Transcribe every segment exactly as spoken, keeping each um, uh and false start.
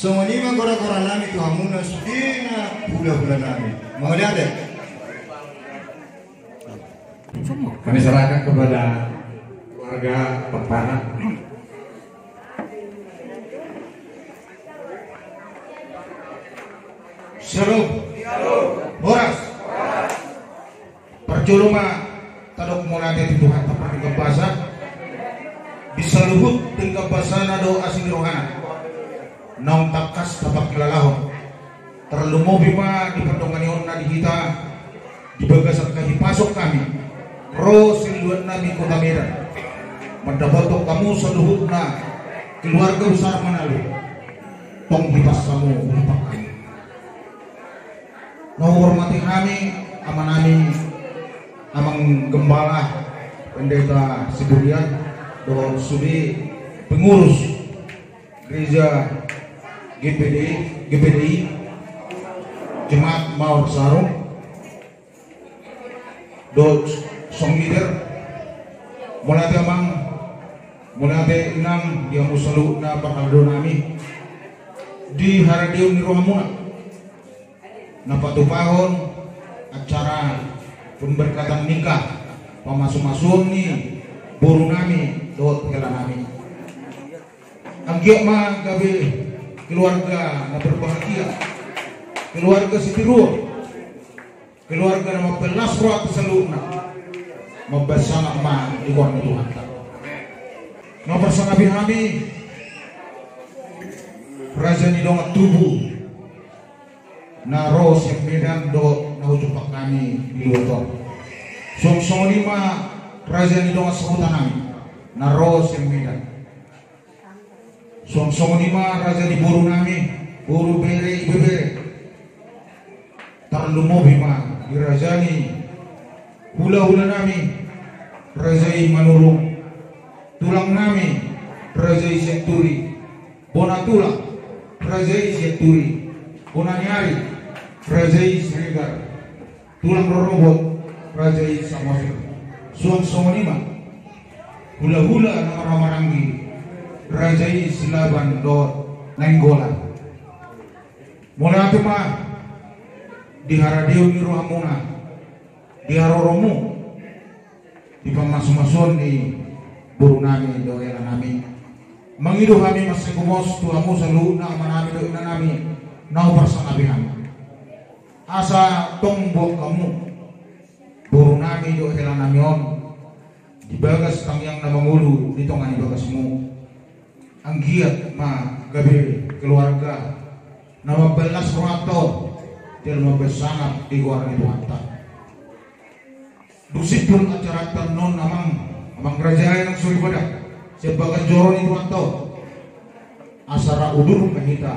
Songon i ma gora-gora nami tu hamuna sude na hula-hula nami. Mauliate. Kami serahkan kepada keluarga Perpana. Syalom. Horas. Parjolo ma tadok mauliate tu Tuhanta pardenggan basa di saluhut denggan basana dohot asi ni rohana. Naung tangkas tapangkilalahon. Tarlumobi ma di pardonganionna di hita di bagasan hahipason hami ro sian luat nami Kota Medan mandapothon hamu saluhutna keluarga besar Manalu. Tong hipas hamu, hipas hami. Na huhormati hami amanami, Amang Gembala, Pendeta Siburian, dohot sude pengurus gereja G P D, G P D I, Jemaat Maor Sarung, dohot song leader. Mauliate amang, mauliate inang, di hamu saluhutna parhalado nami di haradeon ni rohamuna na patupahon acara pemberkatan nikah, pamasumasuon ni boru nami dohot hela nami. Anggiat ma gabe keluarga na berbahagia, keluarga sitiruon, keluarga na mambahen las roha tu saluhutna, mambahen sangap ma di goar ni Tuhanta. Na parsangapi hami raja ni dongan tubu na ro sian Medan dohot na hujumpa hami di luat on. Suang songon i ma raja ni dongan sahuta nami na ro sian Medan. Suang songon i ma raja ni boru nami, boru, bere, ibebere. Tarlumobi ma di raja ni hulahula nami, raja i Manurung, tulang nami, raja i Sianturi, bona tulang, raja i Sianturi, bona ni ari, raja i Siregar, tulang rorobot, raja i Samosir. Suang songon i ma hulahula na marhahamaranggi, raja i Silaban dohot Nainggolan. Mauliate ma di haradeon ni rohamuna, di haroromu, di pamasumasuon ni boru nami dohot hela nami. Mangido hami mansai gomos tu hamu saluhutna amanami dohot inanami na huparsangapi hami. Asa tong boan hamu boru nami dohot hela nami on di bagas tangiang na mangolu di tonga ni bagasmu. Anggiat ma gabe keluarga na mambahen las rohanta on, jala mambahen sangap di goar ni Tuhanta. Dung simpul acaranta on amang, amang raja i nang soripada, sian bagas joro ni Tuhanta on, asa ra udur ma hita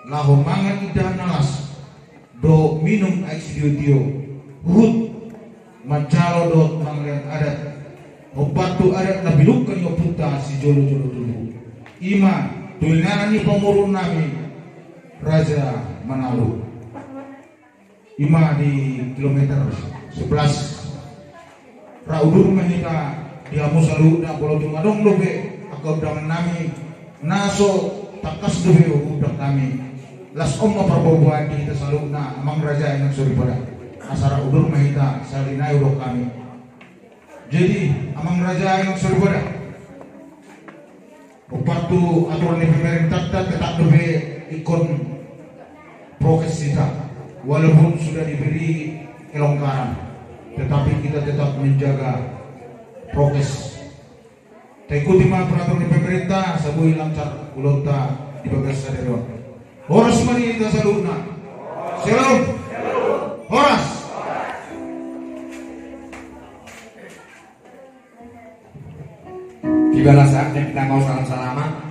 laho mangan indahan na las dohot minum aek sitiotio, huhut manjalo dohot mangalean adat, hombar tu adat na bilungka ni ompunta sijolojolo tubu, i ma tu inganan ni pamoruon nami Raja Manalu. I ma di kilometer sebelas. Ra udur ma hita di hamu saluhutna, molo tung adong dope angka undangan nami na so tangkas dope huundang hami. Las on ma parboaboaan di hita saluhutna, amang raja i nang soripada, asa ra udur ma hita sahali nai hudok hami. Jadi amang raja i nang soripada, hombar tu aturan ni pemerintah, tetap dope ingkon prokes hita. Walaupun sudah diberi kelonggaran, tetapi kita tetap menjaga prokes. Taikuti ma peraturan ni pemerintah, asa boi lancar ulaonta di bagas sadari on. Horas ma di hita saluhutna. Syalom. Horas. Tibalah saatnya kita mau salam-salaman.